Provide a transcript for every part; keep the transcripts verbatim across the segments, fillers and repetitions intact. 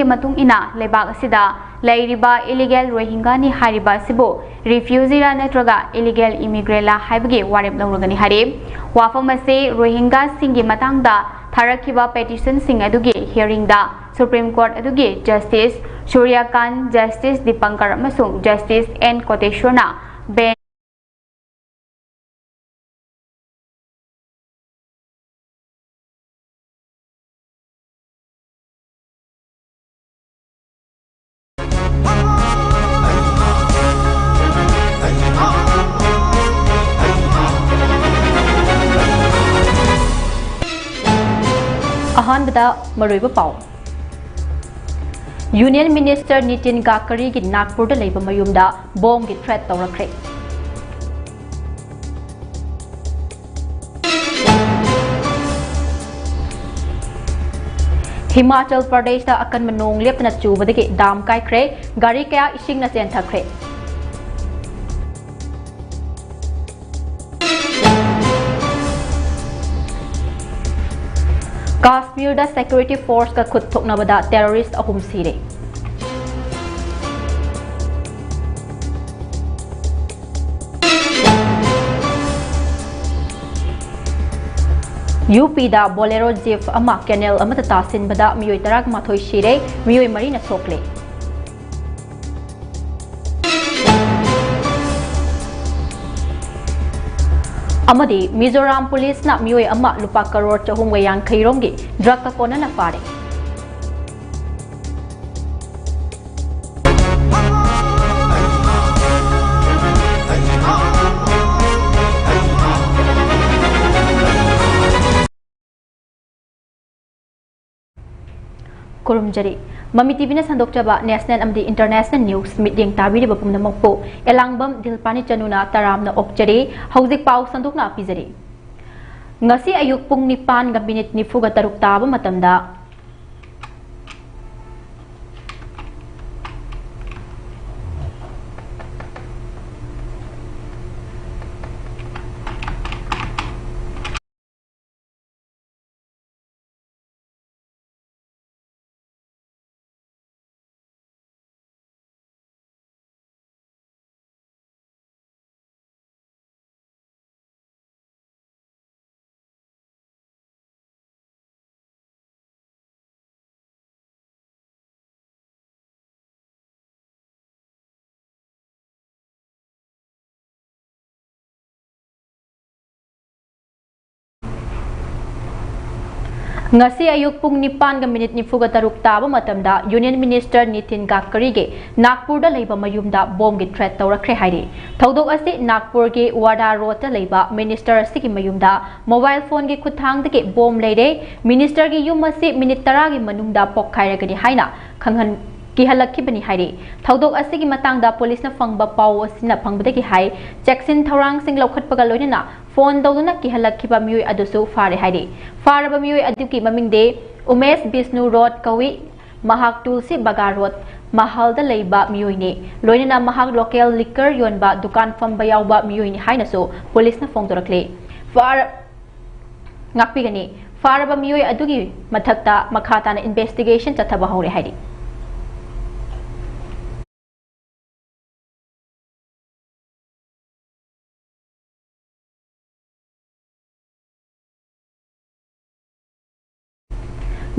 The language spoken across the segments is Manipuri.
ꯃꯇꯨꯡ ꯏꯟꯅ ꯂꯩꯕꯥꯛ ꯑꯁꯤꯗ ꯂꯩꯔꯤꯕ ꯏꯂꯤꯒꯦꯜ ꯔꯣꯍꯤꯡꯒꯥꯅꯤ ꯍꯥꯏꯔꯤꯕ ꯑꯁꯤꯕꯨ ꯔꯤꯐ꯭ꯌꯨꯖꯤꯔꯥ ꯅꯠꯇ꯭ꯔꯒ ꯏꯂꯤꯒꯦꯜ ꯏꯃꯤꯒ꯭ꯔꯦꯟꯂꯥ ꯍꯥꯏꯕꯒꯤ ꯋꯥꯔꯦꯞ ꯂꯧꯔꯒꯅꯤ ꯍꯥꯏꯔꯤ꯫ ꯋꯥꯐꯝ ꯑꯁꯤ ꯔꯣꯍꯤꯡꯒꯥꯁꯤꯡꯒꯤ ꯃꯇꯥꯡꯗ ꯊꯥꯔꯛꯈꯤꯕ ꯄꯦꯇꯤꯁꯟꯁꯤꯡ ꯑꯗꯨꯒꯤ ꯍꯤꯌꯔꯤꯡꯗ ꯁꯨꯄ꯭ꯔꯤꯝ ꯀꯣꯔꯠ ꯑꯗꯨꯒꯤ ꯖꯁꯇꯤꯁ ꯁꯨꯔ꯭ꯌꯀꯥꯟ, ꯖꯁꯇꯤꯁ ꯗꯤꯄꯪꯀꯔ ꯑꯃꯁꯨꯡ ꯖꯁꯇꯤꯁ ꯑꯦꯟ ꯀꯣꯇꯦꯁꯣꯔꯅ ꯕꯦꯟ ꯑꯍꯥꯟꯕꯗ ꯃꯔꯨꯑꯣꯏꯕ ꯄꯥꯎ꯫ ꯌꯨꯅꯤꯌꯟ ꯃꯤꯅꯤꯁꯇꯔ ꯅꯤꯇꯤꯟ ꯒꯗꯀꯔꯤꯒꯤ ꯅꯥꯒꯄꯨꯔꯗ ꯂꯩꯕ ꯃꯌꯨꯝꯗ ꯕꯣꯝꯒꯤ ꯊ꯭ꯔꯦꯠ ꯇꯧꯔꯛꯈ꯭ꯔꯦ꯫ ꯍꯤꯃꯥꯆꯜ ꯄ꯭ꯔꯗꯦꯁꯇ ꯑꯀꯟꯕ ꯅꯣꯡ ꯂꯦꯞꯇꯅ ꯆꯨꯕꯗꯒꯤ ꯗꯥꯝ ꯀꯥꯏꯈ꯭ꯔꯦ, ꯒꯥꯔꯤ ꯀꯌꯥ ꯏꯁꯤꯡꯅ ꯆꯦꯟꯊꯈ꯭ꯔꯦ꯫ ꯀꯥꯁꯃꯤꯔꯗ ꯁꯦꯀ꯭ꯌꯨꯔꯤꯇꯤ ꯐꯣꯔꯁꯀ ꯈꯨꯠ ꯊꯣꯛꯅꯕꯗ ꯇꯦꯔꯣꯔꯤꯁ ꯑꯍꯨꯝ ꯁꯤꯔꯦ꯫ ꯌꯨ ꯄꯤꯗ ꯕꯣꯂꯦꯔꯣ ꯖꯤꯞ ꯑꯃ ꯀꯦꯅꯦꯜ ꯑꯃꯗ ꯇꯥꯁꯤꯟꯕꯗ ꯃꯤꯑꯣꯏ ꯇꯔꯥꯃꯥꯊꯣꯏ ꯁꯤꯔꯦ, ꯃꯤꯑꯣꯏ ꯃꯔꯤꯅ ꯁꯣꯛꯂꯦ꯫ ꯑꯃꯗꯤ ꯃꯤꯖꯣꯔꯥꯝ ꯄꯨꯂꯤꯁꯅ ꯃꯤꯑꯣꯏ ꯑꯃ ꯂꯨꯄꯥ ꯀꯔꯣꯔ ꯆꯍꯨꯝꯒ ꯌꯥꯡꯈꯩ ꯔꯣꯝꯒꯤ ꯗ꯭ꯔꯒꯀ ꯀꯣꯟꯅꯅ ꯐꯥꯔꯦ꯫ ꯈꯨꯔꯨꯝꯖꯔꯤ꯫ ꯃꯃꯤ ꯇꯤꯚꯤꯅ ꯁꯟꯗꯣꯛꯆꯕ ꯅꯦꯁꯅꯦꯜ ꯑꯃꯗꯤ ꯏꯟꯇꯔꯅꯦꯁꯅꯦꯜ ꯅ꯭ꯌꯨꯁ ꯃꯤꯠꯌꯦꯡ ꯇꯥꯕꯤꯔꯤꯕ ꯄꯨꯝꯅꯃꯛꯄꯨ ꯑꯦꯂꯥꯡꯕꯝ ꯗꯤꯜꯄꯥꯅꯤ ꯆꯅꯨꯅ ꯇꯔꯥꯝꯅ ꯑꯣꯛꯆꯔꯤ꯫ ꯍꯧꯖꯤꯛ ꯄꯥꯎ ꯁꯟꯗꯣꯛꯅ ꯄꯤꯖꯔꯤ꯫ ꯉꯁꯤ ꯑꯌꯨꯛ ꯄꯨꯡ ꯅꯤꯄꯥꯟꯒ ꯃꯤꯅꯤꯠ ꯅꯤꯐꯨꯒ ꯇꯔꯨꯛ ꯇꯥꯕ ꯃꯇꯝꯗ ꯉꯁꯤ ꯑꯌꯨꯛ ꯄꯨꯡ ꯅꯤꯄꯥꯟꯒ ꯃꯤꯅꯤꯠ ꯅꯤꯐꯨꯒ ꯇꯔꯨꯛ ꯇꯥꯕ ꯃꯇꯝꯗ Union Minister ꯅꯤꯇꯤꯟ ꯒꯗꯀꯔꯤꯒꯤ ꯅꯥꯒꯄꯨꯔꯗ ꯂꯩꯕ ꯃꯌꯨꯝꯗ ꯕꯣꯝꯒꯤ threat ꯇꯧꯔꯛꯈ꯭ꯔꯦ ꯍꯥꯏꯔꯤ꯫ ꯊꯧꯗꯣꯛ ꯑꯁꯤ ꯅꯥꯒꯄꯨꯔꯒꯤ ꯋꯥꯔꯥ ꯔꯣꯗꯇ ꯂꯩꯕ minister ꯑꯁꯤꯒꯤ ꯃꯌꯨꯝꯗ mobile phoneꯒꯤ ꯈꯨꯠꯊꯥꯡꯗꯒꯤ ꯕꯣꯝ ꯂꯩꯔꯦ꯫ Ministerꯒꯤ ꯌꯨꯝ ꯑꯁꯤ ꯃꯤꯅꯤꯠ ꯇꯔꯥꯒꯤ ꯃꯅꯨꯡꯗ ꯄꯣꯛꯈꯥꯏꯔꯒꯅꯤ ꯍꯥꯏꯅ ꯈꯪꯍꯟ-, ꯀꯤꯍꯜꯂꯛꯈꯤꯕꯅꯤ ꯍꯥꯏꯔꯤ꯫ ꯊꯧꯗꯣꯛ ꯑꯁꯤꯒꯤ ꯃꯇꯥꯡꯗ ꯄꯨꯂꯤꯁꯅ ꯐꯪꯕ ꯄꯥꯎ ꯑꯁꯤꯅ ꯐꯪꯕꯗꯒꯤ ꯍꯥꯏ, ꯆꯦꯛꯁꯤꯟ ꯊꯧꯔꯥꯡꯁꯤꯡ ꯂꯧꯈꯠꯄꯒ ꯂꯣꯏꯅꯅ phone ꯇꯧꯗꯨꯅ ꯀꯤꯍꯜꯂꯛꯈꯤꯕ ꯃꯤꯑꯣꯏ ꯑꯗꯨꯁꯨ ꯐꯥꯔꯦ ꯍꯥꯏꯔꯤ꯫ ꯐꯥꯔꯕ ꯃꯤꯑꯣꯏ ꯑꯗꯨꯒꯤ ꯃꯃꯤꯡꯗꯤ ꯎꯃꯦꯁ ꯕꯤꯁꯅꯨ ꯔꯣꯠ ꯀꯧꯏ꯫ ꯃꯍꯥꯛ ꯇꯨꯜꯁꯤ ꯕꯒꯥ ꯔꯣꯠ ꯃꯍꯜꯗ ꯂꯩꯕ ꯃꯤꯑꯣꯏꯅꯤ꯫ ꯂꯣꯏꯅꯅ ꯃꯍꯥꯛ local liquor ꯌꯣꯟꯕ ꯗꯨꯀꯥꯟ ꯐꯝꯕ ꯌꯥꯎꯕ ꯃꯤꯑꯣꯏꯅꯤ ꯍꯥꯏꯅꯁꯨ ꯄꯨꯂꯤꯁꯅ ꯐꯣꯡꯗꯣꯔꯛꯂꯤ꯫ ꯐꯥꯔ-, ꯉꯥꯛꯄꯤꯒꯅꯤ꯫ ꯐꯥꯔꯕ ꯃꯤꯑꯣꯏ ꯑꯗꯨꯒꯤ ꯃꯊꯛꯇ ꯃꯈꯥ ꯇꯥꯅ investigation ꯆꯠꯊꯕ ꯍꯧꯔꯦ ꯍꯥꯏꯔꯤ꯫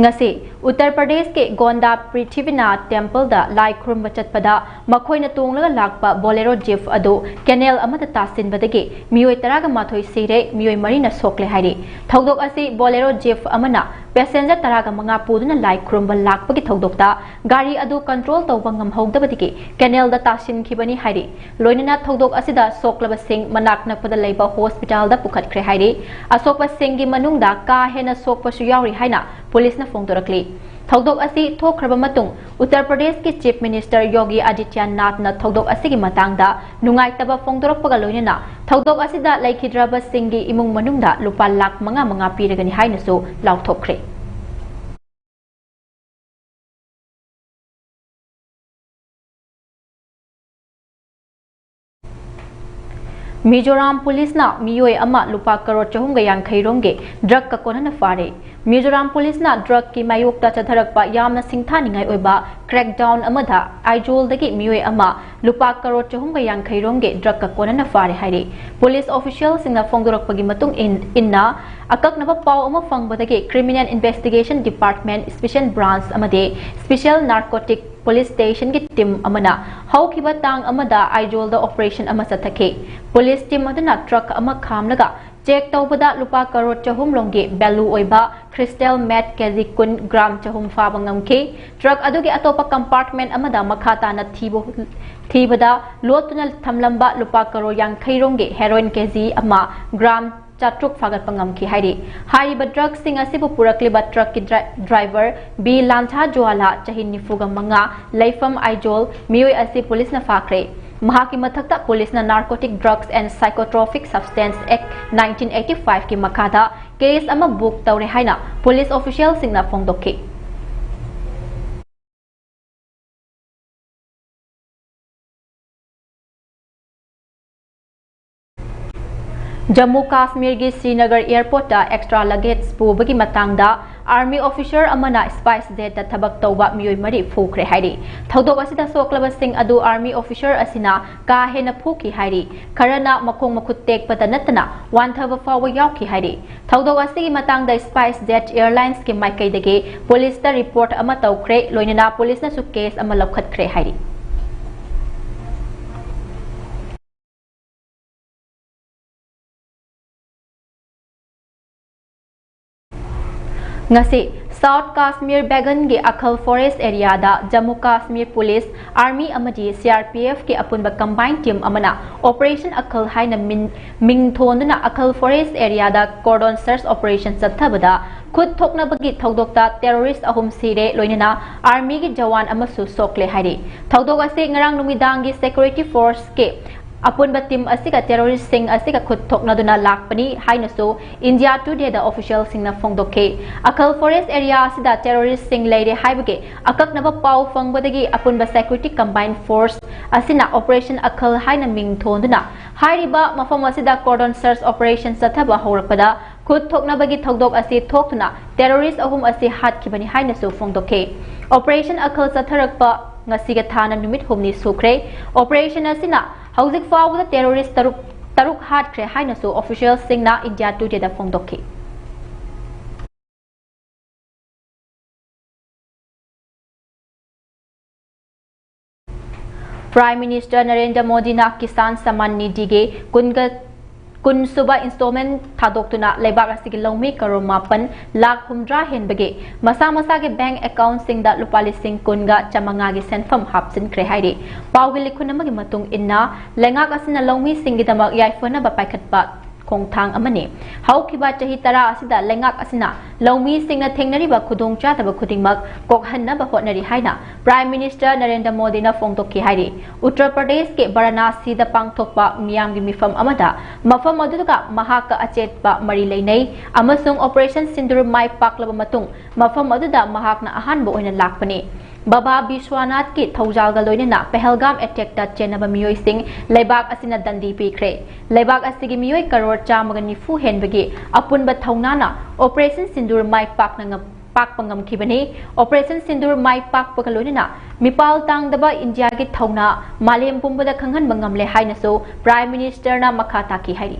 ꯉꯁꯤ ꯎꯠꯇꯔ ꯄ꯭ꯔꯗꯦꯁꯀꯤ ꯒꯣꯟꯗꯥ ꯄ꯭ꯔꯤꯊꯤꯕꯤꯅꯥꯊ templeꯗ ꯂꯥꯏ ꯈꯨꯔꯨꯝꯕ ꯆꯠꯄꯗ ꯃꯈꯣꯏꯅ ꯇꯣꯡꯂꯒ ꯂꯥꯛꯄ Bolero Jeep ꯑꯗꯨ canal ꯑꯃꯗ ꯇꯥꯁꯤꯟꯕꯗꯒꯤ ꯃꯤꯑꯣꯏ ꯇꯔꯥꯒ ꯃꯥꯊꯣꯏ ꯁꯤꯔꯦ, ꯃꯤꯑꯣꯏ ꯃꯔꯤꯅ ꯁꯣꯛꯂꯦ ꯍꯥꯏꯔꯤ꯫ ꯊꯧꯗꯣꯛ ꯑꯁꯤ Bolero Jeep ꯑꯃꯅ passenger ꯇꯔꯥꯒ ꯃꯉꯥ ꯄꯨꯗꯨꯅ ꯂꯥꯏ ꯈꯨꯔꯨꯝꯕ ꯂꯥꯛꯄꯒꯤ ꯊꯧꯗꯣꯛꯇ ꯒꯥꯔꯤ ꯑꯗꯨ control ꯇꯧꯕ ꯉꯝꯍꯧꯗꯕꯗꯒꯤ canalꯗ ꯇꯥꯁꯤꯟꯈꯤꯕꯅꯤ ꯍꯥꯏꯔꯤ꯫ ꯂꯣꯏꯅꯅ ꯊꯧꯗꯣꯛ ꯑꯁꯤꯗ ꯁꯣꯛꯂꯕꯁꯤꯡ ꯃꯅꯥꯛ ꯅꯛꯄꯗ ꯂꯩꯕ hospitalꯗ ꯄꯨꯈꯠꯈ꯭ꯔꯦ ꯍꯥꯏꯔꯤ꯫ ꯑꯁꯣꯛꯄꯁꯤꯡꯒꯤ ꯃꯅꯨꯡꯗ ꯀꯥ ꯍꯦꯟꯅ ꯁꯣꯛꯄꯁꯨ ꯌꯥꯎꯔꯤ ꯍꯥꯏꯅ ꯄꯨꯂꯤꯁꯅ ꯐꯣꯡꯗꯣꯔꯛꯂꯤ꯫ ꯊꯧꯗꯣꯛ ꯑꯁꯤ ꯊꯣꯛꯈ꯭ꯔꯕ ꯃꯇꯨꯡ ꯎꯠꯇꯔ ꯄ꯭ꯔꯗꯦꯁꯀꯤ Chief Minister ꯌꯣꯒꯤ ꯑꯥꯗꯤꯇ꯭ꯌꯅꯥꯊꯅ ꯊꯧꯗꯣꯛ ꯑꯁꯤꯒꯤ ꯃꯇꯥꯡꯗ ꯅꯨꯡꯉꯥꯏꯇꯕ ꯐꯣꯡꯗꯣꯔꯛꯄꯒ ꯂꯣꯏꯅꯅ ꯊꯧꯗꯣꯛ ꯑꯁꯤꯗ ꯂꯩꯈꯤꯗ꯭ꯔꯕꯁꯤꯡꯒꯤ ꯏꯃꯨꯡ ꯃꯅꯨꯡꯗ ꯂꯨꯄꯥ ꯂꯥꯈ ꯃꯉꯥ ꯃꯉꯥ ꯄꯤꯔꯒꯅꯤ ꯍꯥꯏꯅꯁꯨ ꯂꯥꯎꯊꯣꯛꯈ꯭ꯔꯦ꯫ ꯃꯤꯖꯣꯔꯥꯝ ꯄꯨꯂꯤꯁꯅ ꯃꯤꯑꯣꯏ ꯑꯃ ꯂꯨꯄꯥ ꯀꯔꯣꯔ ꯆꯍꯨꯝꯒ ꯌꯥꯡꯈꯩ ꯔꯣꯝꯒꯤ drugꯀ ꯀꯣꯟꯅꯅ ꯐꯥꯔꯦ꯫ ꯃꯤꯖꯣꯔꯥꯝ ꯄꯨꯂꯤꯁꯅ drugꯀꯤ ꯃꯥꯌꯣꯛꯇ ꯆꯠꯊꯔꯛꯄ ꯌꯥꯝꯅ ꯁꯤꯡꯊꯥꯅꯤꯡꯉꯥꯏ ꯑꯣꯏꯕ crackdown ꯑꯃꯗ ꯑꯥꯏꯖꯣꯜꯗꯒꯤ ꯃꯤꯑꯣꯏ ꯑꯃ ꯂꯨꯄꯥ ꯀꯔꯣꯔ ꯆꯍꯨꯝꯒ ꯌꯥꯡꯈꯩ ꯔꯣꯝꯒꯤ drugꯀ ꯀꯣꯟꯅꯅ ꯐꯥꯔꯦ ꯍꯥꯏꯔꯤ꯫ ꯄꯨꯂꯤꯁ officialꯁꯤꯡꯅ ꯐꯣꯡꯗꯣꯔꯛꯄꯒꯤ ꯃꯇꯨꯡ ꯏꯟ-, ꯏꯟꯅ, ꯑꯀꯛꯅꯕ ꯄꯥꯎ ꯑꯃ ꯐꯪꯕꯗꯒꯤ Criminal Investigation Department Special Branch ꯑꯃꯗꯤ Special Narcotic Police Stationꯒꯤ team ꯑꯃꯅ ꯍꯧꯈꯤꯕ ꯇꯥꯡ ꯑꯃꯗ ꯑꯥꯏꯖꯣꯜꯗ operation ꯑꯃ ꯆꯠꯊꯈꯤ꯫ ꯄꯨꯂꯤꯁ team ꯑꯗꯨꯅ truck ꯑꯃ ꯈꯥꯝꯂꯒ ꯆꯦꯛ ꯇꯧꯕꯗ ꯂꯨꯄꯥ ꯀꯔꯣꯔ ꯆꯍꯨꯝ ꯔꯣꯝꯒꯤ value ꯑꯣꯏꯕ crystal meth ꯀꯦꯖꯤ ꯀꯨꯟ, gram ꯆꯍꯨꯝ ꯐꯥꯕ ꯉꯝꯈꯤ꯫ Truck ꯑꯗꯨꯒꯤ ꯑꯇꯣꯞꯄ compartment ꯑꯃꯗ ꯃꯈꯥ ꯇꯥꯅ ꯊꯤꯕ, ꯊꯤꯕꯗ ꯂꯣꯠꯇꯨꯅ ꯊꯝꯂꯝꯕ ꯂꯨꯄꯥ ꯀꯔꯣꯔ ꯌꯥꯡꯈꯩ ꯔꯣꯝꯒꯤ heroin ꯀꯦꯖꯤ ꯑꯃ, gram ꯆꯥꯇ꯭ꯔꯨꯛ ꯐꯥꯒꯠꯄ ꯉꯝꯈꯤ ꯍꯥꯏꯔꯤ꯫ ꯍꯥꯏꯔꯤꯕ drugꯁꯤꯡ ꯑꯁꯤꯕꯨ ꯄꯨꯔꯛꯂꯤꯕ truckꯀꯤ dri-, driver ꯕꯤ ꯂꯥꯟꯊꯥ ꯖꯨꯋꯥꯂꯥ, ꯆꯍꯤ ꯅꯤꯐꯨꯒ ꯃꯉꯥ, ꯂꯩꯐꯝ ꯑꯥꯏꯖꯣꯜ, ꯃꯤꯑꯣꯏ ꯑꯁꯤ ꯄꯨꯂꯤꯁꯅ ꯐꯥꯈ꯭ꯔꯦ꯫ ꯃꯍꯥꯛꯀꯤ ꯃꯊꯛꯇ ꯄꯨꯂꯤꯁꯅ Narcotic Drugs and Psychotropic Substance Act nineteen eighty fiveꯀꯤ ꯃꯈꯥꯗ case ꯑꯃ book ꯇꯧꯔꯦ ꯍꯥꯏꯅ ꯄꯨꯂꯤꯁ officialꯁꯤꯡꯅ ꯐꯣꯡꯗꯣꯛꯈꯤ꯫ ꯖꯝꯃꯨ ꯀꯥꯁꯃꯤꯔꯒꯤ ꯁ꯭ꯔꯤꯅꯒꯔ airportꯇ extra luggage ꯄꯨꯕꯒꯤ ꯃꯇꯥꯡꯗ army officer ꯑꯃꯅ SpiceJetꯇ ꯊꯕꯛ ꯇꯧꯕ ꯃꯤꯑꯣꯏ ꯃꯔꯤ ꯐꯨꯈ꯭ꯔꯦ ꯍꯥꯏꯔꯤ꯫ ꯊꯧꯗꯣꯛ ꯑꯁꯤꯗ ꯁꯣꯛꯂꯕꯁꯤꯡ ꯑꯗꯨ army officer ꯑꯁꯤꯅ ꯀꯥ ꯍꯦꯟꯅ ꯐꯨꯈꯤ ꯍꯥꯏꯔꯤ꯫ ꯈꯔꯅ ꯃꯈꯣꯡ ꯃꯈꯨꯠ ꯇꯦꯛꯄꯗ ꯅꯠꯇꯅ ꯋꯥꯟꯊꯕ ꯐꯥꯎꯕ ꯌꯥꯎꯈꯤ ꯍꯥꯏꯔꯤ꯫ ꯊꯧꯗꯣꯛ ꯑꯁꯤꯒꯤ ꯃꯇꯥꯡꯗ SpiceJet Airlinesꯀꯤ ꯃꯥꯏꯀꯩꯗꯒꯤ ꯄꯨꯂꯤꯁꯇ report ꯑꯃ ꯇꯧꯈ꯭ꯔꯦ, ꯂꯣꯏꯅꯅ ꯄꯨꯂꯤꯁꯅꯁꯨ case ꯑꯃ ꯂꯧꯈꯠꯈ꯭ꯔꯦ ꯍꯥꯏꯔꯤ꯫ ꯉꯁꯤ South Kashmir ꯕꯦꯒꯟꯒꯤ ꯑꯈꯜ forest areaꯗ ꯖꯝꯃꯨ ꯀꯥꯁꯃꯤꯔ ꯄꯨꯂꯤꯁ, army ꯑꯃꯗꯤ CRPFꯀꯤ ꯑꯄꯨꯟꯕ combined team ꯑꯃꯅ Operation ꯑꯈꯜ ꯍꯥꯏꯅ ꯃꯤꯟ-, ꯃꯤꯡ ꯊꯣꯟꯗꯨꯅ ꯑꯈꯜ forest areaꯗ cordon search operation ꯆꯠꯊꯕꯗ ꯈꯨꯠ ꯊꯣꯛꯅꯕꯒꯤ ꯊꯧꯗꯣꯛꯇ terrorist ꯑꯍꯨꯝ ꯁꯤꯔꯦ, ꯂꯣꯏꯅꯅ armyꯒꯤ ꯖꯋꯥꯟ ꯑꯃꯁꯨ ꯁꯣꯛꯂꯦ ꯍꯥꯏꯔꯤ꯫ ꯊꯧꯗꯣꯛ ꯑꯁꯤ ꯉꯔꯥꯡ ꯅꯨꯃꯤꯗꯥꯡꯒꯤ security forceꯀꯤ ꯑꯄꯨꯟꯕ team ꯑꯁꯤꯒ terroristꯁꯤꯡ ꯑꯁꯤꯒ ꯈꯨꯠ ꯊꯣꯛꯅꯗꯨꯅ ꯂꯥꯛꯄꯅꯤ ꯍꯥꯏꯅꯁꯨ India Todayꯗ officialꯁꯤꯡꯅ ꯐꯣꯡꯗꯣꯛꯈꯤ꯫ ꯑꯈꯜ forest area ꯑꯁꯤꯗ terroristꯁꯤꯡ ꯂꯩꯔꯦ ꯍꯥꯏꯕꯒꯤ ꯑꯀꯛꯅꯕ ꯄꯥꯎ ꯐꯪꯕꯗꯒꯤ ꯑꯄꯨꯟꯕ security combined force ꯑꯁꯤꯅ Operation ꯑꯈꯜ ꯍꯥꯏꯅ ꯃꯤꯡ ꯊꯣꯟꯗꯨꯅ ꯍꯥꯏꯔꯤꯕ ꯃꯐꯝ ꯑꯁꯤꯗ cordon search operation ꯆꯠꯊꯕ ꯍꯧꯔꯛꯄꯗ ꯈꯨꯠ ꯊꯣꯛꯅꯕꯒꯤ ꯊꯧꯗꯣꯛ ꯑꯁꯤ ꯊꯣꯛꯇꯨꯅ terrorist ꯑꯍꯨꯝ ꯑꯁꯤ ꯍꯥꯠꯈꯤꯕꯅꯤ ꯍꯥꯏꯅꯁꯨ ꯐꯣꯡꯗꯣꯛꯈꯤ꯫ Operation ꯑꯈꯜ ꯆꯠꯊꯔꯛꯄ ꯉꯁꯤꯒ ꯊꯥꯅ ꯅꯨꯃꯤꯠ ꯍꯨꯝꯅꯤ ꯁꯨꯈ꯭ꯔꯦ꯫ Operation ꯑꯁꯤꯅ ꯍꯧꯖꯤꯛ ꯐꯥꯎꯕꯗ terrorist ꯇꯔꯨꯛ, ꯇꯔꯨꯛ ꯍꯥꯠꯈ꯭ꯔꯦ ꯍꯥꯏꯅꯁꯨ officialꯁꯤꯡꯅ India Todayꯗ ꯐꯣꯡꯗꯣꯛꯈꯤ꯫ Prime Minister ꯅꯔꯦꯟꯗ꯭ꯔ ꯃꯣꯗꯤꯅ ꯀꯤꯁꯥꯟ ꯁꯃꯥꯟ ꯅꯤꯙꯤꯒꯤ ꯀꯨꯟꯒ ꯀꯨꯟ ꯁꯨꯕ installment ꯊꯥꯗꯣꯛꯇꯨꯅ ꯂꯩꯕꯥꯛ ꯑꯁꯤꯒꯤ ꯂꯧꯃꯤ ꯀꯔꯣꯔ ꯃꯥꯄꯟ ꯂꯥꯈ ꯍꯨꯝꯗ꯭ꯔꯥ ꯍꯦꯟꯕꯒꯤ ꯃꯁꯥ ꯃꯁꯥꯒꯤ bank accountꯁꯤꯡꯗ ꯂꯨꯄꯥ ꯂꯤꯁꯤꯡ ꯀꯨꯟꯒ ꯆꯥꯃꯉꯥꯒꯤ ꯁꯦꯟꯐꯝ ꯍꯥꯞꯆꯤꯟꯈ꯭ꯔꯦ ꯍꯥꯏꯔꯤ꯫ ꯄꯥꯎꯒꯤ ꯂꯤꯈꯨꯟ ꯑꯃꯒꯤ ꯃꯇꯨꯡ ꯏꯟꯅ, ꯂꯩꯉꯥꯛ ꯑꯁꯤꯅ ꯂꯧꯃꯤꯁꯤꯡꯒꯤꯗꯃꯛ ꯌꯥꯏꯐꯅꯕ ꯄꯥꯏꯈꯠꯄ ꯈꯣꯡꯊꯥꯡ ꯑꯃꯅꯤ꯫ ꯍꯧꯈꯤꯕ ꯆꯍꯤ ꯇꯔꯥ ꯑꯁꯤꯗ ꯂꯩꯉꯥꯛ ꯑꯁꯤꯅ ꯂꯧꯃꯤꯁꯤꯡꯅ ꯊꯦꯡꯅꯔꯤꯕ ꯈꯨꯗꯣꯡꯆꯥꯗꯕ ꯈꯨꯗꯤꯡꯃꯛ ꯀꯣꯛꯍꯟꯅꯕ ꯍꯣꯠꯅꯔꯤ ꯍꯥꯏꯅ Prime Minister ꯅꯔꯦꯟꯗ꯭ꯔ ꯃꯣꯗꯤꯅ ꯐꯣꯡꯗꯣꯛꯈꯤ ꯍꯥꯏꯔꯤ꯫ ꯎꯠꯇꯔ ꯄ꯭ꯔꯗꯦꯁꯀꯤ ꯕꯔꯥꯅꯥꯁꯤꯗ ꯄꯥꯡꯊꯣꯛꯄ ꯃꯤꯌꯥꯝꯒꯤ ꯃꯤꯐꯝ ꯑꯃꯗ ꯃꯐꯝ ꯑꯗꯨꯒ ꯃꯍꯥꯛꯀ ꯑꯆꯦꯠꯄ ꯃꯔꯤ ꯂꯩꯅꯩ ꯑꯃꯁꯨꯡ Operation Sindoor ꯃꯥꯏ ꯄꯥꯛꯂꯕ ꯃꯇꯨꯡ ꯃꯐꯝ ꯑꯗꯨꯗ ꯃꯍꯥꯛꯅ ꯑꯍꯥꯟꯕ ꯑꯣꯏꯅ ꯂꯥꯛꯄꯅꯤ꯫ ꯕꯕꯥ ꯕꯤꯁ꯭ꯋꯥꯅꯥꯊꯀꯤ ꯊꯧꯖꯥꯜꯒ ꯂꯣꯏꯅꯅ ꯄꯍꯜꯒꯥꯝ attackꯇ ꯆꯦꯟꯅꯕ ꯃꯤꯑꯣꯏꯁꯤꯡ ꯂꯩꯕꯥꯛ ꯑꯁꯤꯅ ꯗꯟꯗꯤ ꯄꯤꯈ꯭ꯔꯦ꯫ ꯂꯩꯕꯥꯛ ꯑꯁꯤꯒꯤ ꯃꯤꯑꯣꯏ ꯀꯔꯣꯔ ꯆꯥꯝꯃꯒ ꯅꯤꯐꯨ ꯍꯦꯟꯕꯒꯤ ꯑꯄꯨꯟꯕ ꯊꯧꯅꯥꯅ Operation Sindoor ꯃꯥꯏ ꯄꯥꯛꯅ ꯉꯝ-, ꯄꯥꯛꯄ ꯉꯝꯈꯤꯕꯅꯤ꯫ Operation Sindoor ꯃꯥꯏ ꯄꯥꯛꯄꯒ ꯂꯣꯏꯅꯅ ꯃꯤꯄꯥꯜ ꯇꯥꯡꯗꯕ ꯏꯟꯗꯤꯌꯥꯒꯤ ꯊꯧꯅꯥ ꯃꯥꯂꯦꯝ ꯄꯨꯝꯕꯗ ꯈꯪꯍꯟꯕ ꯉꯝꯂꯦ ꯍꯥꯏꯅꯁꯨ Prime Ministerꯅ ꯃꯈꯥ ꯇꯥꯈꯤ ꯍꯥꯏꯔꯤ꯫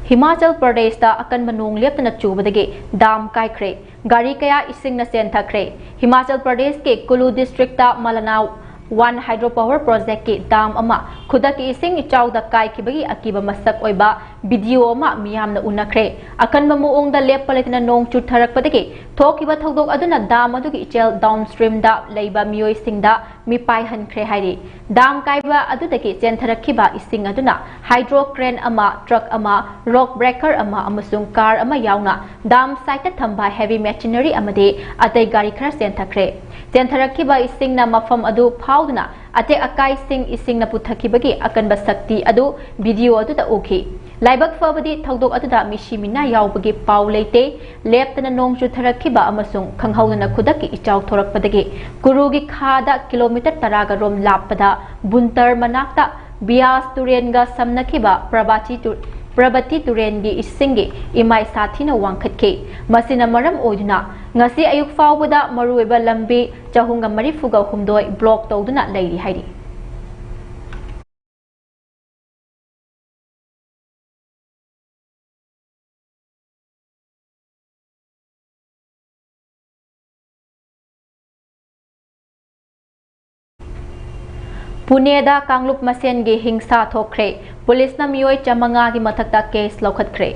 ꯍꯤꯃꯥꯆꯜ ꯄ꯭ꯔꯗꯦꯁꯇ ꯑꯀꯟꯕ ꯅꯣꯡ ꯂꯦꯞꯇꯅ ꯆꯨꯕꯗꯒꯤ ꯗꯥꯝ ꯀꯥꯏꯈ꯭ꯔꯦ, ꯒꯥꯔꯤ ꯀꯌꯥ ꯏꯁꯤꯡꯅ ꯆꯦꯟꯊꯈ꯭ꯔꯦ꯫ ꯍꯤꯃꯥꯆꯜ ꯄ꯭ꯔꯗꯦꯁꯀꯤ ꯀꯨꯂꯨ ꯗꯤꯁꯇ꯭ꯔꯤꯛꯇ ꯃꯂꯅꯥ ꯋꯥꯟ ꯍꯥꯏꯗ꯭ꯔꯣ ꯄꯥꯋꯔ ꯄ꯭ꯔꯣꯖꯦꯛꯀꯤ ꯗꯥꯝ ꯑꯃ ꯈꯨꯗꯛꯀꯤ ꯏꯁꯤꯡ ꯏꯆꯥꯎꯗ ꯀꯥꯏꯈꯤꯕꯒꯤ ꯑꯀꯤꯕ ꯃꯁꯛ ꯑꯣꯏꯕ ꯚꯤꯗꯤꯑꯣ ꯑꯃ ꯃꯤꯌꯥꯝꯅ ꯎꯅꯈ꯭ꯔꯦ꯫ ꯑꯀꯟꯕ ꯃꯑꯣꯡꯗ ꯂꯦꯞꯄ ꯂꯩꯇꯅ ꯅꯣꯡ ꯆꯨꯊꯔꯛꯄꯗꯒꯤ ꯊꯣꯛꯈꯤꯕ ꯊꯧꯗꯣꯛ ꯑꯗꯨꯅ ꯗꯥꯝ ꯑꯗꯨꯒꯤ ꯏꯆꯦꯜ downstreamꯗ ꯂꯩꯕ ꯃꯤꯑꯣꯏꯁꯤꯡꯗ ꯃꯤꯄꯥꯏꯍꯟꯈ꯭ꯔꯦ ꯍꯥꯏꯔꯤ꯫ ꯗꯥꯝ ꯀꯥꯏꯕ ꯑꯗꯨꯗꯒꯤ ꯆꯦꯟꯊꯔꯛꯈꯤꯕ ꯏꯁꯤꯡ ꯑꯗꯨꯅ ꯍꯥꯏꯗ꯭ꯔꯣ ꯀ꯭ꯔꯦꯟ ꯑꯃ, ꯇ꯭ꯔꯛ ꯑꯃ, ꯔꯣꯛ ꯕ꯭ꯔꯦꯀꯔ ꯑꯃ ꯑꯃꯁꯨꯡ ꯀꯥꯔ ꯑꯃ ꯌꯥꯎꯅ ꯗꯥꯝ ꯁꯥꯏꯠꯇ ꯊꯝꯕ ꯍꯦꯚꯤ ꯃꯦꯆꯤꯅꯔꯤ ꯑꯃꯗꯤ ꯑꯇꯩ ꯒꯥꯔꯤ ꯈꯔ ꯆꯦꯟꯊꯈ꯭ꯔꯦ꯫ ꯆꯦꯟꯊꯔꯛꯈꯤꯕ ꯏꯁꯤꯡꯅ ꯃꯐꯝ ꯑꯗꯨ ꯐꯥꯎꯗꯨꯅ ꯑꯇꯦꯛ ꯑꯀꯥꯏꯁꯤꯡ ꯏꯁꯤꯡꯅ ꯄꯨꯊꯈꯤꯕꯒꯤ ꯑꯀꯟꯕ ꯁꯛꯇꯤ ꯑꯗꯨ ꯚꯤꯗꯤꯑꯣ ꯑꯗꯨꯗ ꯎꯈꯤ꯫ ꯂꯥꯏꯕꯛ ꯐꯕꯗꯤ ꯊꯧꯗꯣꯛ ꯑꯗꯨꯗ ꯃꯤꯁꯤ ꯃꯤꯅꯥ ꯌꯥꯎꯕꯒꯤ ꯄꯥꯎ ꯂꯩꯇꯦ꯫ ꯂꯦꯞꯇꯅ ꯅꯣꯡ ꯆꯨꯊꯔꯛꯈꯤꯕ ꯑꯃꯁꯨꯡ ꯈꯪꯍꯧꯗꯅ ꯈꯨꯗꯛꯀꯤ ꯏꯆꯥꯎ ꯊꯣꯔꯛꯄꯗꯒꯤ ꯀꯨꯔꯨꯒꯤ ꯈꯥꯗ ꯀꯤꯂꯣꯃꯤꯇꯔ ꯇꯔꯥꯒ ꯔꯣꯝ ꯂꯥꯞꯄꯗ ꯕꯨꯟꯇꯔ ꯃꯅꯥꯛꯇ ꯕꯤꯌꯥꯁ ꯇꯨꯔꯦꯟꯒ ꯁꯝꯅꯈꯤꯕ ꯄ꯭ꯔꯕꯥꯇꯤ ꯇꯨ-, ꯄ꯭ꯔꯕꯇꯤ ꯇꯨꯔꯦꯟꯒꯤ ꯏꯁꯤꯡꯒꯤ ꯏꯃꯥꯏ ꯁꯥꯊꯤꯅ ꯋꯥꯡꯈꯠꯈꯤ꯫ ꯃꯁꯤꯅ ꯃꯔꯝ ꯑꯣꯏꯗꯨꯅ ꯉꯁꯤ ꯑꯌꯨꯛ ꯐꯥꯎꯕꯗ ꯃꯔꯨꯑꯣꯏꯕ ꯂꯝꯕꯤ ꯆꯍꯨꯝꯒ ꯃꯔꯤꯐꯨꯒ ꯍꯨꯝꯗꯣꯏ block ꯇꯧꯗꯨꯅ ꯂꯩꯔꯤ ꯍꯥꯏꯔꯤ꯫ ꯄꯨꯅꯦꯗ ꯀꯥꯡꯂꯨꯞ ꯃꯁꯦꯟꯒꯤ ꯍꯤꯡꯁꯥ ꯊꯣꯛꯈ꯭ꯔꯦ꯫ ꯄꯨꯂꯤꯁꯅ ꯃꯤꯑꯣꯏ ꯆꯥꯃꯉꯥꯒꯤ ꯃꯊꯛꯇ ꯀꯦꯁ ꯂꯧꯈꯠꯈ꯭ꯔꯦ꯫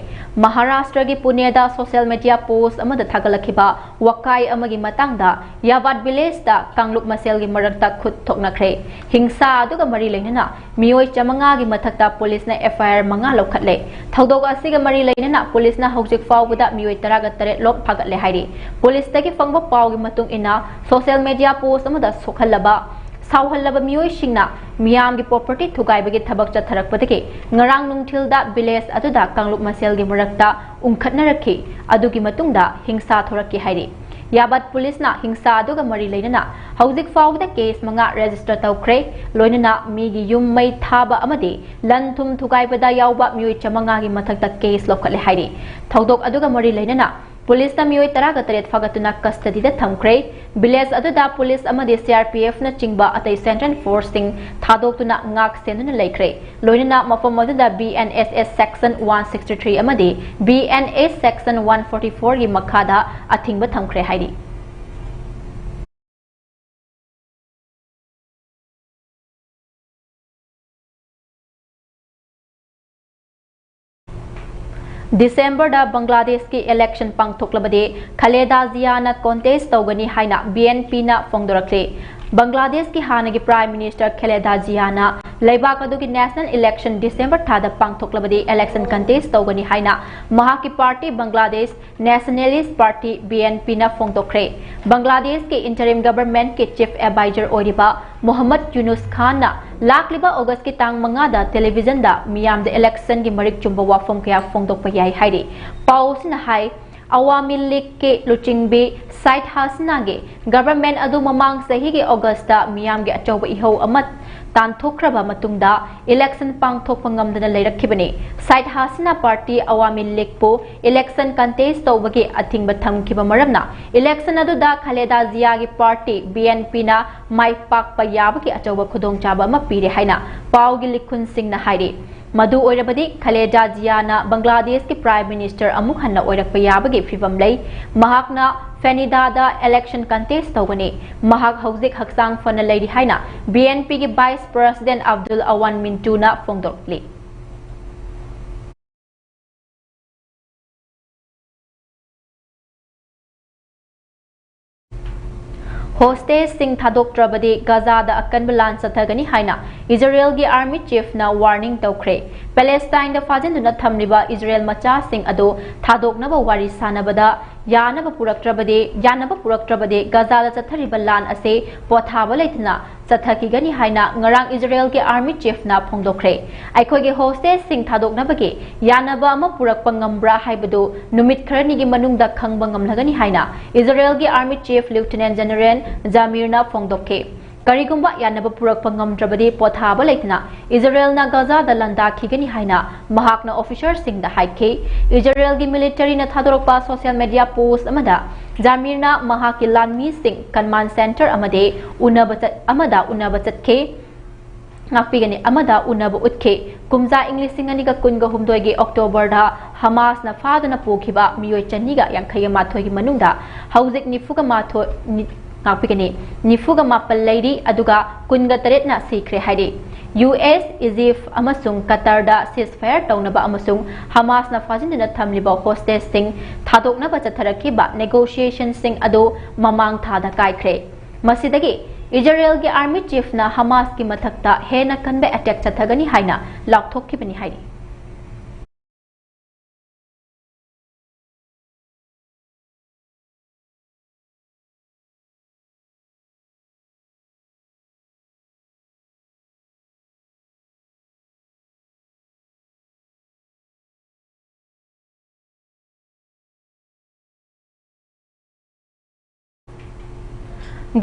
ꯃꯍꯥꯔꯥꯁꯇ꯭ꯔꯒꯤ ꯄꯨꯅꯦꯗ ꯁꯣꯁꯤꯌꯦꯜ ꯃꯤꯗꯤꯌꯥ ꯄꯣꯁ꯭ꯠ ꯑꯃꯗ ꯊꯥꯒꯠꯂꯛꯈꯤꯕ ꯋꯥꯀꯥꯏ ꯑꯃꯒꯤ ꯃꯇꯥꯡꯗ ꯌꯥꯕꯥꯠ ꯚꯤꯂꯦꯖꯇ ꯀꯥꯡꯂꯨꯞ ꯃꯁꯦꯜꯒꯤ ꯃꯔꯛꯇ ꯈꯨꯠ ꯊꯣꯛꯅꯈ꯭ꯔꯦ꯫ ꯍꯤꯡꯁꯥ ꯑꯗꯨꯒ ꯃꯔꯤ ꯂꯩꯅꯅ ꯃꯤꯑꯣꯏ ꯆꯥꯃꯉꯥꯒꯤ ꯃꯊꯛꯇ ꯄꯨꯂꯤꯁꯅ ꯑꯦꯐ ꯑꯥꯏ ꯑꯥꯔ ꯃꯉꯥ ꯂꯧꯈꯠꯂꯦ꯫ ꯊꯧꯗꯣꯛ ꯑꯁꯤꯒ ꯃꯔꯤ ꯂꯩꯅꯅ ꯄꯨꯂꯤꯁꯅ ꯍꯧꯖꯤꯛ ꯐꯥꯎꯕꯗ ꯃꯤꯑꯣꯏ ꯇꯔꯥꯒ ꯇꯔꯦꯠ ꯂꯣꯝ ꯐꯥꯒꯠꯂꯦ ꯍꯥꯏꯔꯤ꯫ ꯄꯨꯂꯤꯁꯇꯒꯤ ꯐꯪꯕ ꯄꯥꯎꯒꯤ ꯃꯇꯨꯡ ꯏꯟꯅ, ꯁꯣꯁꯤꯌꯦꯜ ꯃꯤꯗꯤꯌꯥ ꯄꯣꯁ꯭ꯠ ꯑꯃꯗ ꯁꯣꯛꯍꯜꯂꯕ, ꯁꯥꯎꯍꯜꯂꯕ ꯃꯤꯑꯣꯏꯁꯤꯡꯅ ꯃꯤꯌꯥꯝꯒꯤ ꯄ꯭ꯔꯣꯄꯔꯇꯤ ꯊꯨꯒꯥꯏꯕꯒꯤ ꯊꯕꯛ ꯆꯠꯊꯔꯛꯄꯗꯒꯤ ꯉꯔꯥꯡ ꯅꯨꯡꯊꯤꯜꯗ ꯚꯤꯂꯦꯖ ꯑꯗꯨꯗ ꯀꯥꯡꯂꯨꯞ ꯃꯁꯦꯜꯒꯤ ꯃꯔꯛꯇ ꯎꯪꯈꯠꯅꯔꯛꯈꯤ꯫ ꯑꯗꯨꯒꯤ ꯃꯇꯨꯡꯗ ꯍꯤꯡꯁꯥ ꯊꯣꯔꯛꯈꯤ ꯍꯥꯏꯔꯤ꯫ ꯌꯥꯕꯥꯠ ꯄꯨꯂꯤꯁꯅ ꯍꯤꯡꯁꯥ ꯑꯗꯨꯒ ꯃꯔꯤ ꯂꯩꯅꯅ ꯍꯧꯖꯤꯛ ꯐꯥꯎꯕꯗ ꯀꯦꯁ ꯃꯉꯥ ꯔꯦꯖꯤꯁꯇꯔ ꯇꯧꯈ꯭ꯔꯦ꯫ ꯂꯣꯏꯅꯅ ꯃꯤꯒꯤ ꯌꯨꯝ ꯃꯩ ꯊꯥꯕ ꯑꯃꯗꯤ ꯂꯟ ꯊꯨꯝ ꯊꯨꯒꯥꯏꯕꯗ ꯌꯥꯎꯕ ꯃꯤꯑꯣꯏ ꯆꯥꯃꯉꯥꯒꯤ ꯃꯊꯛꯇ ꯀꯦꯁ ꯂꯧꯈꯠꯂꯦ ꯍꯥꯏꯔꯤ꯫ ꯊꯧꯗꯣꯛ ꯑꯗꯨꯒ ꯃꯔꯤ ꯂꯩꯅꯅ ꯄꯨꯂꯤꯁꯅ ꯃꯤꯑꯣꯏ ꯇꯔꯥꯒ ꯇꯔꯦꯠ ꯐꯥꯒꯠꯇꯨꯅ ꯀꯁꯇꯗꯤꯗ ꯊꯝꯈ꯭ꯔꯦ꯫ ꯚꯤꯂꯦꯖ ꯑꯗꯨꯗ ꯄꯨꯂꯤꯁ ꯑꯃꯗꯤ ꯁꯤ ꯑꯥꯔ ꯄꯤ ꯑꯦꯐꯅꯆꯤꯡꯕ ꯑꯇꯩ ꯁꯦꯟꯇ꯭ꯔꯦꯜ ꯐꯣꯔꯁꯁꯤꯡ ꯊꯥꯗꯣꯛꯇꯨꯅ ꯉꯥꯛ ꯁꯦꯟꯗꯨꯅ ꯂꯩꯈ꯭ꯔꯦ꯫ ꯂꯣꯏꯅꯅ ꯃꯐꯝ ꯑꯗꯨꯗ B N S S section one sixty three ꯑꯃꯗꯤ B N S section one forty ꯐꯣꯔꯒꯤ ꯃꯈꯥꯗ ꯑꯊꯤꯡꯕ ꯊꯝꯈ꯭ꯔꯦ ꯍꯥꯏꯔꯤ꯫ ꯗꯤꯁꯦꯝꯕꯔꯗ ꯕꯪꯒ꯭ꯂꯥꯗꯦꯁꯀꯤ ꯏꯂꯦꯛꯁꯟ ꯄꯥꯡꯊꯣꯛꯂꯕꯗꯤ ꯈꯂꯦꯗꯥ ꯖꯤꯌꯥꯅ ꯀꯣꯟꯇꯦꯁ ꯇꯧꯒꯅꯤ ꯍꯥꯏꯅ ꯕꯤ ꯑꯦꯟ ꯄꯤꯅ ꯐꯣꯡꯗꯣꯔꯛꯂꯤ꯫ ꯕꯪꯒ꯭ꯂꯥꯗꯦꯁꯀꯤ ꯍꯥꯟꯅꯒꯤ ꯄ꯭ꯔꯥꯏꯝ ꯃꯤꯅꯤꯁꯇꯔ ꯈꯂꯦꯗꯥ ꯖꯤꯌꯥꯅ ꯂꯩꯕꯥꯛ ꯑꯗꯨꯒꯤ ꯅꯦꯁꯅꯦꯜ ꯏꯂꯦꯛꯁꯟ ꯗꯤꯁꯦꯝꯕꯔ ꯊꯥꯗ ꯄꯥꯡꯊꯣꯛꯂꯕꯗꯤ ꯏꯂꯦꯛꯁꯟ ꯀꯟꯇꯦꯁ ꯇꯧꯒꯅꯤ ꯍꯥꯏꯅ ꯃꯍꯥꯛꯀꯤ party Bangladesh nationalist party, B N ꯄꯤꯅ ꯐꯣꯡꯗꯣꯛꯈ꯭ꯔꯦ꯫ ꯕꯪꯒ꯭ꯂꯥꯗꯦꯁꯀꯤ ꯏꯟꯇꯔꯤꯝ ꯒꯚꯔꯟꯃꯦꯟꯠꯀꯤ ꯆꯤꯐ ꯑꯦꯗꯚꯥꯏꯖꯔ ꯑꯣꯏꯔꯤꯕ ꯃꯣꯍꯝꯃꯗ ꯌꯨꯅꯨꯁ ꯈꯥꯟꯅ ꯂꯥꯛꯂꯤꯕ ꯑꯣꯒꯁꯀꯤ ꯇꯥꯡ ꯃꯉꯥꯗ ꯇꯦꯂꯤꯚꯤꯖꯟꯗ ꯃꯤꯌꯥꯝꯗ ꯏꯂꯦꯛꯁꯟꯒꯤ ꯃꯔꯤꯛ ꯆꯨꯝꯕ ꯋꯥꯐꯝ ꯀꯌꯥ ꯐꯣꯡꯗꯣꯛꯄ ꯌꯥꯏ ꯍꯥꯏꯔꯤ꯫ ꯄꯥꯎ ꯑꯁꯤꯅ ꯍꯥꯏ, ꯑꯋꯥꯃꯤ ꯂꯤꯒꯀꯤ ꯂꯨꯆꯤꯡꯕꯤ ꯁꯥꯏꯗ ꯍꯥꯁꯤꯅꯥꯒꯤ ꯒꯚꯔꯟꯃꯦꯟꯠ ꯑꯗꯨ ꯃꯃꯥꯡ ꯆꯍꯤꯒꯤ ꯑꯣꯒꯁꯇ ꯃꯤꯌꯥꯝꯒꯤ ꯑꯆꯧꯕ ꯏꯍꯧ ꯑꯃ ꯇꯥꯟꯊꯣꯛꯈ꯭ꯔꯕ ꯃꯇꯨꯡꯗ ꯏꯂꯦꯛꯁꯟ ꯄꯥꯡꯊꯣꯛꯄ ꯉꯝꯗꯅ ꯂꯩꯔꯛꯈꯤꯕꯅꯤ꯫ ꯁꯥꯏꯗ ꯍꯥꯁꯤꯅꯥ ꯄꯥꯔꯇꯤ ꯑꯋꯥꯃꯤ ꯂꯤꯒꯄꯨ ꯏꯂꯦꯛꯁꯟ ꯀꯟꯇꯦꯁ ꯇꯧꯕꯒꯤ ꯑꯊꯤꯡꯕ ꯊꯝꯈꯤꯕ ꯃꯔꯝꯅ ꯏꯂꯦꯛꯁꯟ ꯑꯗꯨꯗ ꯈꯂꯦꯗꯥ ꯖꯤꯌꯥꯒꯤ ꯄꯥꯔꯇꯤ, ꯕꯤ ꯑꯦꯟ ꯄꯤꯅ ꯃꯥꯏ ꯄꯥꯛꯄ ꯌꯥꯕꯒꯤ ꯑꯆꯧꯕ ꯈꯨꯗꯣꯡꯆꯥꯕ ꯑꯃ ꯄꯤꯔꯦ ꯍꯥꯏꯅ ꯄꯥꯎꯒꯤ ꯂꯤꯈꯨꯟꯁꯤꯡꯅ ꯍꯥꯏꯔꯤ꯫ ꯃꯗꯨ ꯑꯣꯏꯔꯕꯗꯤ ꯈꯂꯦꯗꯥ ꯖꯤꯌꯥꯅ ꯕꯪꯒ꯭ꯂꯥꯗꯦꯁꯀꯤ ꯄ꯭ꯔꯥꯏꯝ ꯃꯤꯅꯤꯁꯇꯔ ꯑꯃꯨꯛ ꯍꯟꯅ ꯑꯣꯏꯔꯛꯄ ꯌꯥꯕꯒꯤ ꯐꯤꯚꯝ ꯂꯩ꯫ ꯃꯍꯥꯛꯅ ꯐꯦꯅꯤꯗꯥꯗ election contest ꯇꯧꯒꯅꯤ꯫ ꯃꯍꯥꯛ ꯍꯧꯖꯤꯛ ꯍꯛꯆꯥꯡ ꯐꯅ ꯂꯩꯔꯤ ꯍꯥꯏꯅ B N P ꯒꯤ Vice President Abdul Awan Mintu ꯅ ꯐꯣꯡꯗꯣꯛꯂꯤ꯫ Hostage ꯁꯤꯡ ꯊꯥꯗꯣꯛꯇ꯭ꯔꯕꯗꯤ ꯒꯥꯖꯥꯗ ꯑꯀꯟꯕ ꯂꯥꯟ ꯆꯠꯊꯒꯅꯤ ꯍꯥꯏꯅ ꯏꯖꯔꯦꯜꯒꯤ Army Chief ꯅ warning ꯇꯧꯈ꯭ꯔꯦ꯫ ꯄꯦꯂꯦꯁꯇꯥꯏꯟꯗ ꯐꯥꯖꯤꯟꯗꯨꯅ ꯊꯝꯂꯤꯕ ꯏꯖꯔꯦꯜ ꯃꯆꯥꯁꯤꯡ ꯑꯗꯨ ꯊꯥꯗꯣꯛꯅꯕ ꯋꯥꯔꯤ ꯁꯥꯅꯕꯗ ꯌꯥꯅꯕ ꯄꯨꯔꯛꯇ꯭ꯔꯕꯗꯤ, ꯌꯥꯅꯕ ꯄꯨꯔꯛꯇ꯭ꯔꯕꯗꯤ ꯒꯥꯖꯥꯗ ꯆꯠꯊꯔꯤꯕ ꯂꯥꯟ ꯑꯁꯤ ꯄꯣꯊꯥꯕ ꯂꯩꯇꯅ ꯆꯠꯊꯈꯤꯒꯅꯤ ꯍꯥꯏꯅ ꯉꯔꯥꯡ ꯏꯖꯔꯦꯜꯒꯤ Army Chief ꯅ ꯐꯣꯡꯗꯣꯛꯈ꯭ꯔꯦ꯫ ꯑꯩꯈꯣꯏꯒꯤ hostage ꯁꯤꯡ ꯊꯥꯗꯣꯛꯅꯕꯒꯤ ꯌꯥꯅꯕ ꯑꯃ ꯄꯨꯔꯛꯄ ꯉꯝꯕ꯭ꯔꯥ ꯍꯥꯏꯕꯗꯨ ꯅꯨꯃꯤꯠ ꯈꯔꯅꯤꯒꯤ ꯃꯅꯨꯡꯗ ꯈꯪꯕ ꯉꯝꯂꯒꯅꯤ ꯍꯥꯏꯅ ꯏꯖꯔꯦꯜꯒꯤ Army Chief Lieutenant General ꯖꯥꯃꯤꯔꯅ ꯐꯣꯡꯗꯣꯛꯈꯤ꯫ ꯀꯔꯤꯒꯨꯝꯕ ꯌꯥꯅꯕ ꯄꯨꯔꯛꯄ ꯉꯝꯗ꯭ꯔꯕꯗꯤ ꯄꯣꯊꯥꯕ ꯂꯩꯇꯅ ꯏꯖꯔꯦꯜꯅ ꯒꯥꯖꯥꯗ ꯂꯥꯟꯗꯥꯈꯤꯒꯅꯤ ꯍꯥꯏꯅ ꯃꯍꯥꯛꯅ officer ꯁꯤꯡꯗ ꯍꯥꯏꯈꯤ꯫ ꯏꯖꯔꯦꯜꯒꯤ military ꯅ ꯊꯥꯗꯣꯔꯛꯄ social media post ꯑꯃꯗ ꯖꯥꯃꯤꯔꯅ ꯃꯍꯥꯛꯀꯤ ꯂꯥꯟꯃꯤꯁꯤꯡ command center ꯑꯃꯗꯤ ꯎꯅꯕ ꯆꯠ-, ꯑꯃꯗ ꯎꯅꯕ ꯆꯠꯈꯤ꯫ ꯉꯥꯛꯄꯤꯒꯅꯤ ꯑꯃꯗ ꯎꯅꯕ ꯎꯠꯈꯤ꯫ ꯀꯨꯝꯖꯥ ꯏꯪ ꯂꯤꯁꯤꯡ ꯑꯅꯤꯒ ꯀꯨꯟꯒ ꯍꯨꯝꯗꯣꯏꯒꯤ October ꯗ ꯍꯃꯥꯁꯅ ꯐꯥꯗꯨꯅ ꯄꯨꯈꯤꯕ ꯃꯤꯑꯣꯏ ꯆꯅꯤꯒ ꯌꯥꯡꯈꯩꯒ ꯃꯥꯊꯣꯏꯒꯤ ꯃꯅꯨꯡꯗ ꯍꯧꯖꯤꯛ ꯅꯤꯐꯨꯒ ꯃꯥꯊꯣꯏ, ꯅꯤ-, ꯉꯥꯛꯄꯤꯒꯅꯤ, ꯅꯤꯐꯨꯒ ꯃꯥꯄꯜ ꯂꯩꯔꯤ, ꯑꯗꯨꯒ ꯀꯨꯟꯒ ꯇꯔꯦꯠꯅ ꯁꯤꯈ꯭ꯔꯦ ꯍꯥꯏꯔꯤ꯫ U S, Egypt ꯑꯃꯁꯨꯡ Qatar ꯗ ceasefire ꯇꯧꯅꯕ ꯑꯃꯁꯨꯡ ꯍꯃꯥꯁꯅ ꯐꯥꯖꯤꯟꯗꯨꯅ ꯊꯝꯂꯤꯕ hostage ꯁꯤꯡ ꯊꯥꯗꯣꯛꯅꯕ ꯆꯠꯊꯔꯛꯈꯤꯕ negotiation ꯁꯤꯡ ꯑꯗꯨ ꯃꯃꯥꯡ ꯊꯥꯗ ꯀꯥꯏꯈ꯭ꯔꯦ꯫ ꯃꯁꯤꯗꯒꯤ ꯏꯖꯔꯦꯜꯒꯤ Army Chief ꯅ ꯍꯃꯥꯁꯀꯤ ꯃꯊꯛꯇ ꯍꯦꯟꯅ ꯀꯟꯕ attack ꯆꯠꯊꯒꯅꯤ ꯍꯥꯏꯅ ꯂꯥꯎꯊꯣꯛꯈꯤꯕꯅꯤ ꯍꯥꯏꯔꯤ꯫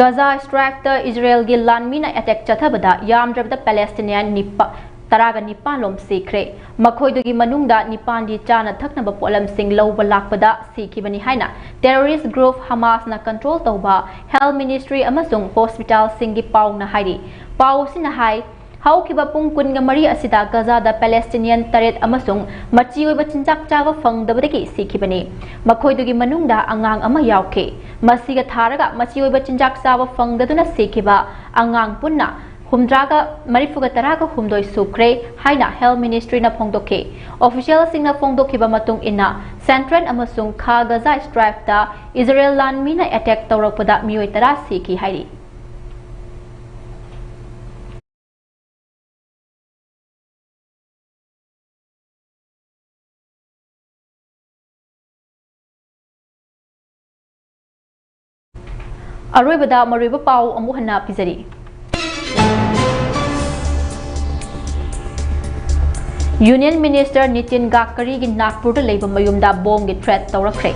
Gaza Strip ꯇ ꯏꯖꯔꯦꯜꯒꯤ ꯂꯥꯟꯃꯤꯅ attack ꯆꯠꯊꯕꯗ ꯌꯥꯝꯗ꯭ꯔꯕꯗ Palestinian ꯅꯤꯄꯥ-, ꯇꯔꯥꯒ ꯅꯤꯄꯥꯟ ꯂꯣꯝ ꯁꯤꯈ꯭ꯔꯦ꯫ ꯃꯈꯣꯏꯗꯨꯒꯤ ꯃꯅꯨꯡꯗ ꯅꯤꯄꯥꯟꯗꯤ ꯆꯥꯅ ꯊꯛꯅꯕ ꯄꯣꯠꯂꯝꯁꯤꯡ ꯂꯧꯕ ꯂꯥꯛꯄꯗ ꯁꯤꯈꯤꯕꯅꯤ ꯍꯥꯏꯅ terrorist group ꯍꯃꯥꯁꯅ control ꯇꯧꯕ health ministry ꯑꯃꯁꯨꯡ hospital ꯁꯤꯡꯒꯤ ꯄꯥꯎꯅ ꯍꯥꯏꯔꯤ꯫ ꯄꯥꯎ ꯑꯁꯤꯅ ꯍꯥꯏ, ꯍꯧꯈꯤꯕ ꯄꯨꯡ ꯀꯨꯟꯃꯔꯤ ꯑꯁꯤꯗ ꯒꯖꯥꯗ ꯄꯦꯂꯦꯁꯇꯤꯅꯤꯌꯟ ꯇꯔꯦꯠ ꯑꯃꯁꯨꯡ ꯃꯆꯤ ꯑꯣꯏꯕ ꯆꯤꯟꯖꯥꯛ ꯆꯥꯕ ꯐꯪꯗꯕꯗꯒꯤ ꯁꯤꯈꯤꯕꯅꯤ꯫ ꯃꯈꯣꯏꯗꯨꯒꯤ ꯃꯅꯨꯡꯗ ꯑꯉꯥꯡ ꯑꯃ ꯌꯥꯎꯈꯤ꯫ ꯃꯁꯤꯒ ꯊꯥꯔꯒ ꯃꯆꯤ ꯑꯣꯏꯕ ꯆꯤꯟꯖꯥꯛ ꯆꯥꯕ ꯐꯪꯗꯗꯨꯅ ꯁꯤꯈꯤꯕ ꯑꯉꯥꯡ ꯄꯨꯟꯅ ꯍꯨꯝꯗ꯭ꯔꯥꯒ ꯃꯔꯤꯐꯨꯒ ꯇꯔꯥꯒ ꯍꯨꯝꯗꯣꯏ ꯁꯨꯈ꯭ꯔꯦ ꯍꯥꯏꯅ ꯍꯦꯜꯊ ꯃꯤꯅꯤꯁꯇ꯭ꯔꯤꯅ ꯐꯣꯡꯗꯣꯛꯈꯤ꯫ ꯑꯣꯐꯤꯁꯤꯌꯦꯜꯁꯤꯡꯅ ꯐꯣꯡꯗꯣꯛꯈꯤꯕ ꯃꯇꯨꯡ ꯏꯟꯅ, ꯁꯦꯟꯇ꯭ꯔꯦꯜ ꯑꯃꯁꯨꯡ ꯈꯥ ꯒꯖꯥ ꯁ꯭ꯇ꯭ꯔꯥꯏꯞꯇ ꯏꯖꯔꯦꯜ ꯂꯥꯟꯃꯤꯅ ꯑꯦꯇꯦꯛ ꯇꯧꯔꯛꯄꯗ ꯃꯤꯑꯣꯏ ꯇꯔꯥ ꯁꯤꯈꯤ ꯍꯥꯏꯔꯤ꯫ ꯑꯔꯣꯏꯕꯗ ꯃꯔꯨꯑꯣꯏꯕ ꯄꯥꯎ ꯑꯃꯨꯛ ꯍꯟꯅ ꯄꯤꯖꯔꯤ꯫ ꯌꯨꯅꯤꯌꯟ ꯃꯤꯅꯤꯁꯇꯔ ꯅꯤꯇꯤꯟ ꯒꯗꯀꯔꯤꯒꯤ ꯅꯥꯒꯄꯨꯔꯗ ꯂꯩꯕ ꯃꯌꯨꯝꯗ ꯕꯣꯝꯒꯤ ꯊ꯭ꯔꯦꯠ ꯇꯧꯔꯛꯈ꯭ꯔꯦ꯫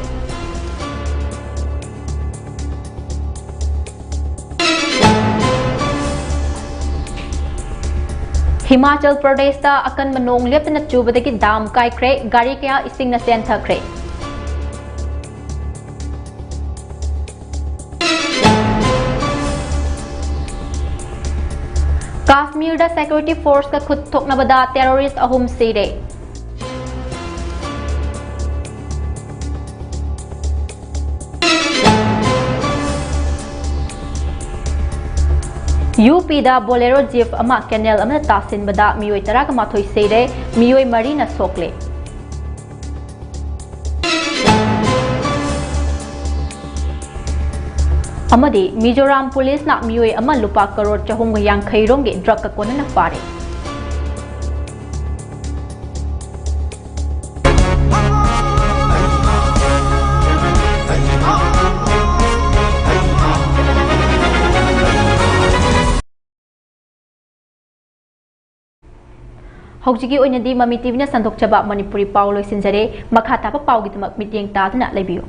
ꯍꯤꯃꯥꯆꯜ ꯄ꯭ꯔꯗꯦꯁꯇ ꯑꯀꯟꯕ ꯅꯣꯡ ꯂꯦꯞꯇꯅ ꯆꯨꯕꯗꯒꯤ ꯗꯥꯝ ꯀꯥꯏꯈ꯭ꯔꯦ, ꯒꯥꯔꯤ ꯀꯌꯥ ꯏꯁꯤꯡꯅ ꯆꯦꯟꯊꯈ꯭ꯔꯦ꯫ ꯀꯥꯁꯃꯤꯔꯗ ꯁꯦꯀ꯭ꯌꯨꯔꯤꯇꯤ ꯐꯣꯔꯁꯀ ꯈꯨꯠ ꯊꯣꯛꯅꯕꯗ ꯇꯦꯔꯣꯔꯤꯁ ꯑꯍꯨꯝ ꯁꯤꯔꯦ꯫ ꯌꯨ ꯄꯤꯗ ꯕꯣꯂꯦꯔꯣ ꯖꯤꯞ ꯑꯃ ꯀꯦꯅꯦꯜ ꯑꯃꯗ ꯇꯥꯁꯤꯟꯕꯗ ꯃꯤꯑꯣꯏ ꯇꯔꯥꯒ ꯃꯥꯊꯣꯏ ꯁꯤꯔꯦ, ꯃꯤꯑꯣꯏ ꯃꯔꯤꯅ ꯁꯣꯛꯂꯦ꯫ ꯑꯃꯗꯤ ꯃꯤꯖꯣꯔꯥꯝ ꯄꯨꯂꯤꯁꯅ ꯃꯤꯑꯣꯏ ꯑꯃ ꯂꯨꯄꯥ ꯀꯔꯣꯔ ꯆꯍꯨꯝꯒ ꯌꯥꯡꯈꯩ ꯔꯣꯝꯒꯤ ꯗ꯭ꯔꯒꯀ ꯀꯣꯟꯅꯅ ꯐꯥꯔꯦ꯫ ꯍꯧꯖꯤꯛꯀꯤ ꯑꯣꯏꯅꯗꯤ ꯃꯃꯤ ꯇꯤꯚꯤꯅ ꯁꯟꯗꯣꯛꯆꯕ ꯃꯅꯤꯄꯨꯔꯤ ꯄꯥꯎ ꯂꯣꯏꯁꯤꯟꯖꯔꯦ꯫ ꯃꯈꯥ ꯇꯥꯕ ꯄꯥꯎꯒꯤꯗꯃꯛ ꯃꯤꯠꯌꯦꯡ ꯇꯥꯗꯨꯅ ꯂꯩꯕꯤꯌꯨ꯫